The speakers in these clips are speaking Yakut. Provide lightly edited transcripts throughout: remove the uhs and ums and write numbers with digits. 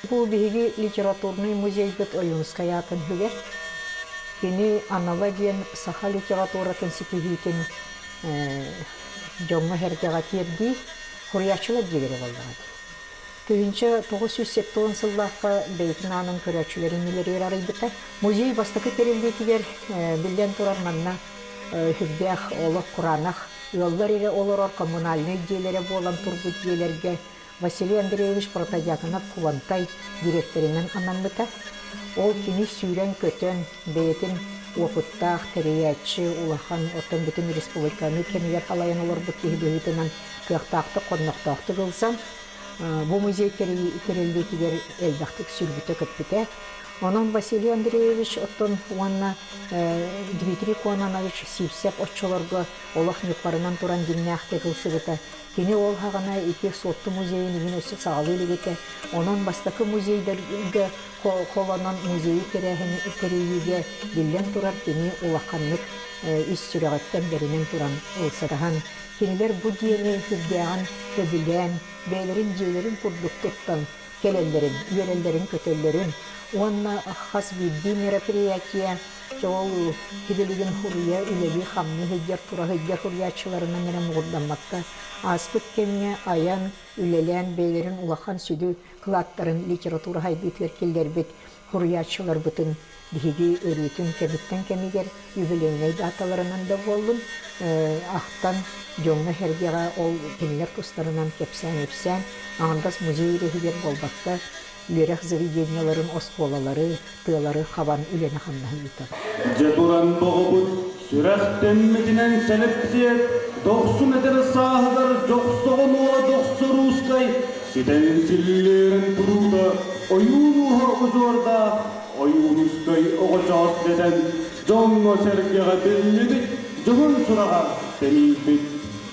Бу биһиги литературнай музейбыт Ойуунускай аатын сүгэр. Кини анала диэн саха литературатын ситиһиитин дьоҥҥо-сэргэҕэ тиэрдии, суруйааччылар дьиэлэрэ буоллаҕа дии. 1970 сыллаахха бэйэтин аанын көрөөччүлэрин үлэлэригэр арыйбыта. Музей бастакы тэриллиитигэр биллэн турар манна сүрдээх олох кураанах ыаллар эрэ олорор коммунальнай дьиэлэрэ буолан турбут дьиэлэргэ Василий Андреевич Протодьяконов Кулантай дириэктэринэн анаммыта. Ол кини сүүрэн-көтөн, бэйэтин уопуттаах тэрийээччи, улахан, оттон бүтүн республиканы кэмигэр салайан олорбут киһи быһыытынан кыахтаахтык, хоннохтоохтук ылсан, бу музей тэриллиитигэр элбэхтик сүүрбүтэ-көппүтэ. Онон Василий Андреевич оттон уонна Дмитрий Кононович Сивцев оччолорго олох ньыппарынан туран дьиҥнээхтик ылсыбыта. Кини ол хаҕана ити Суотту музейын иһин өссө саҕалыы илик этэ. Онон бастакы музейдарга холонон музейы тэрээһини тэрийиигэ биллэн турар кини улаханнык ис сүрэҕиттэн бэринэн туран ылсыраһан, кинилэр бу дьиэни сүрдээҕин сөбүлээн, бэйэлэрин дьиэлэрин курдук туттан кэлэллэрин, үөрэллэрин-көтөллөрүн уонна хас биирдии мероприятие Ол сибилигин суруйа, үлэлии-хамныы сылдьар, тура сылдьар суруйааччыларынан эрэ муҥурдаммакка, ааспыт кэмҥэ айан, үлэлээн бэйэлэрин улахан сүдү кылааттарын литература сайдыытыгар киллэрбит суруйааччыларбытын биһиги өрүүтүн кэмиттэн кэмигэр юбилейнай дааталарынан да буоллун, ахтан дьоҥҥо-сэргэҕэ ол кинилэр тустарынан кэпсээн-ипсээн, аҥардас музей иһигэр буолбакка, үөрэх заведениеларын, оскуолалары, тыалары хабан үлэни-хамнаһы ыытар. Дьэ туран боҕобут сүрэхтэммитинэн сэлэпсиэт, дохсун этэр сааһыгар дьохсоҕон уола Дохсоруускай ситэн силлиэрин туруута ойуун ууһа удьуордаах Ойуунускай оҕочоос дэтэн дьоҥҥо-сэргэҕэ биллибит дьоһун сураҕа тэнийбит.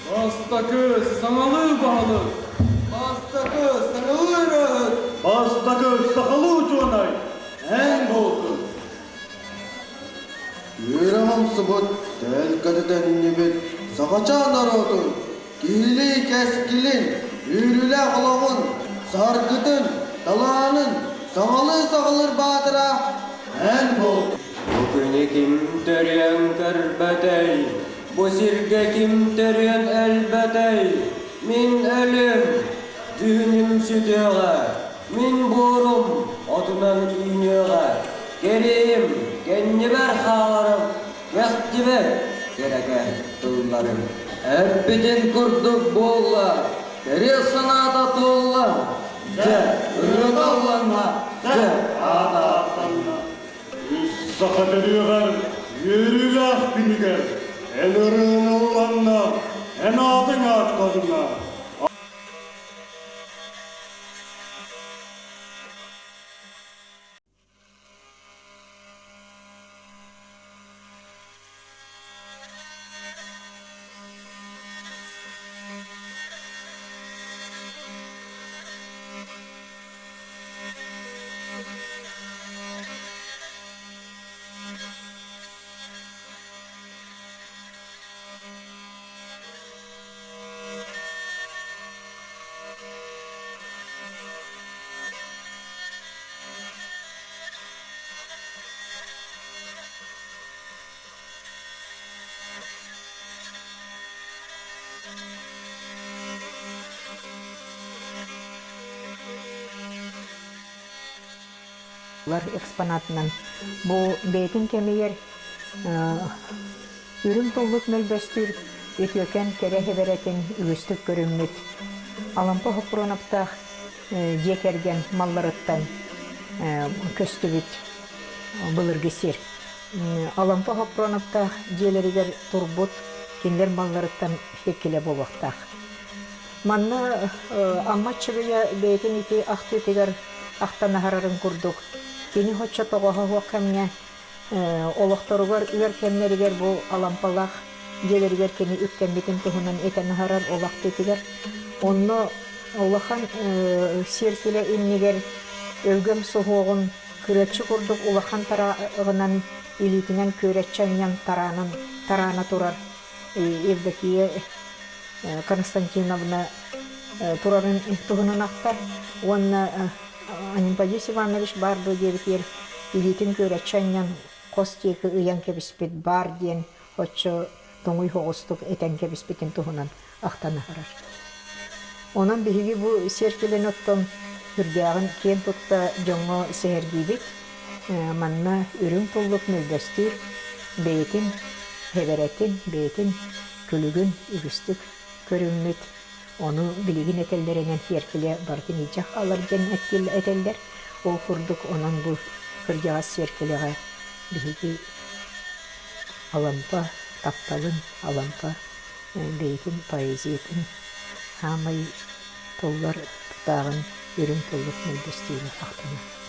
Бастакы саҥалыы баһылык! Бастакы саҥалыы ырыаһыт! Бастакы сахалыы учуонай! Эн буолгун! Үөрэх омсубут, төлкөтүтэннибит, сахачаан норуотун, киһилии кэскилин, үөрүүлээх олоҕун, саргытын, талаанын саҥалыы саҕалыыр баатыра эн буолгун! Бу күнү ким төрүөн көрбөтөй, Бу сиргэ ким төрүөн өлбөтөй, мин өлүм, дьүһүнүм сүтүөҕэ, мин буорум отунан үүнүөҕэ, кэриэһим кэннибэр хааларым, кэхтибэт кэрэкэ тылларым. Эппитин курдук буолла, кэриэс санаата туолла, дьэ, ырыата ылланна, дьэ, аата ааттанна. Үс саха төрүөҕэр үөрүүлээх күнүгэр эн ырыаҥ ылланна, эн аатыҥ ааттанна. Экспонатынан бу бэйэтин кэмигэр үрүҥ туллук мөлбөстүүр үтүөкэн кэрэ хэбэрэтин үгүстүк көрүммүт Алампа Хоппуруонаптаах дьиэ кэргэн малларыттан көстүбүт былыргы сир. Алампа Хоппуруонаптаах дьиэлэригэр турбут кинилэр малларыттан сиэккилэ буолуохтаах. Манна Амма Аччыгыйа бэйэтин ити ахтыытыгар ахтан аһарарын курдук, кини хоччо тоҕоһо суох кэмҥэ олохторугар ыар кэмнэригэр бу Алампалаах дьиэлэригэр кини үктэммитин туһунан этэн аһарар ол ахтыытыгар. Онно улахан сиэркилэ иннигэр өлгөм суһуоҕун кырыаччы курдук улахан тараҕынан илиитинэн күөрэччи анньан тараанан тараана турар Евдокия Константиновна турарын туһунан ахтар уонна Анемподист Иванович баар дуо диэбитигэр илиитин күөрэччи анньан хос диэки ыйан кэбиспит баар диэн оччо тоҥуй соҕустук этэн кэбиспитин туһунан ахтан аһарар. Онон биһиги бу сиэркилэни оттон сүрдээҕин киэн тутта дьоҥҥо сэһэргиибит. Манна үрүҥ туллук мөлбөстүүр бэйэтин хэбэрэтин, бэйэтин күлүгүн үгүстүк көрүммүт. Ону билигин этэллэринэн сиэркилэ барытын илдьэ хаалар диэн этэллэр. Ол курдук онон бу кырдьаҕас сиэркилэҕэ биһиги Алампа тапталын, Алампа бэйэтин поэзиятын саамай тыллар тутааҕын үрүҥ тыллык мөлбөстүүрүн ахтана.